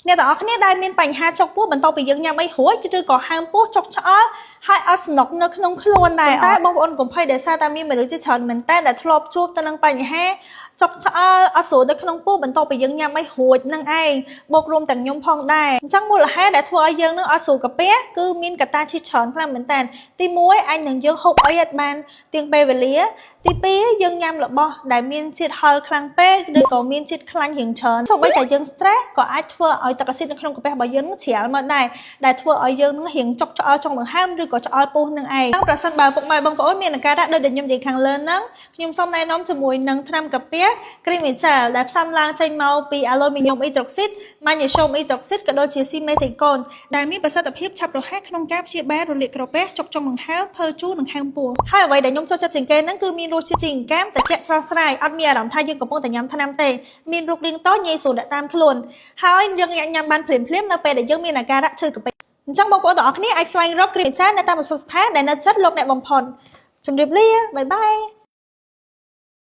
អ្នកទាំងអស់គ្នាដែលមានបញ្ហាចុកពោះបន្ទាប់ពីយើងញ៉ាំអីរួចឬក៏ហើមពោះចុកឆ្អល់ហើយអត់សំណុកនៅក្នុងខ្លួនដែរតែបងប្អូនកុំភ័យដោយសារតែមានមនុស្សជាច្រើនមែនតើដែលធ្លាប់ជួបទៅនឹងបញ្ហាចុកឆ្អល់អត់ស្រួលនៅក្នុងពោះបន្ទាប់ពីយើងញ៉ាំអីរួចនឹងឯងបូករួមទាំងខ្ញុំផងដែរអញ្ចឹងមូលហេតុដែលធ្វើឲ្យយើងនឹងអត់ស្រួលកាពះគឺមានកត្តាជាច្រើនខ្លាំងមែនតើទី1អាចនឹងយើងហូបអីអត់បានទៀងពេលវេលាទី2យើងញ៉ាំរបស់ដែលមានជាតិហឹរខ្លាំងពេកឬក៏មានជាតិខ្លាញ់រៀងច្រើនសូម្បីតែយើង stress ក៏អាចធ្វើឲ្យទឹកអាស៊ីតនៅក្នុងកាពះរបស់យើងនឹងជ្រាលមកដែរដែលធ្វើឲ្យយើងនឹងរៀងចុកឆ្អល់ចុងដង្ហើមឬក៏ឆ្អល់ពោះនឹងឯងប្រសិនបើពុកម៉ែបងប្អូនមានអាការៈដូចដែលខ្ញុំនិយាយខាងលើហ្នឹងខ្ញុំសូមណែនាំជាមួយនឹងថ្នាំកាពះ Creamigel ដែលផ្សំឡើងចេញមកពីអាលូមីញ៉ុមអ៊ីដ្រុកស៊ីត ម៉ាញ៉េស្យូមអ៊ីដ្រុកស៊ីតក៏ដូចជាស៊ីមេធីកូនដែលមានប្រសិទ្ធភាពឆាប់រហ័សក្នុងការព្យាបាលរលាកក្រពះចុកចុងដង្ហើមភើជូរនិងហើមពោះហើយអ្វីដែលខ្ញុំចូលចិត្តជាងគេហ្នឹងគឺមានរសជាតិជីងកាមត្រជាក់ស្រស់ស្រាយអត់មានអារម្មណ៍ថាយើងកំពុងតែញ៉ាំថ្នាំទេមានរូបរាងតូចងាយស្រួលដាក់តាមខ្លួនហើយយើងអាចញ៉ាំបានភ្លាមៗនៅពេលដែលយើងមានអាការៈឈឺកាពះអញ្ចឹងបងប្អូនទាំងអស់គ្នាអាចស្វែងរក Creamigel នៅតាមឱសថស្ថានដែលនៅជិតលោកអ្នកបំផុតជម្រាបលា bye bye.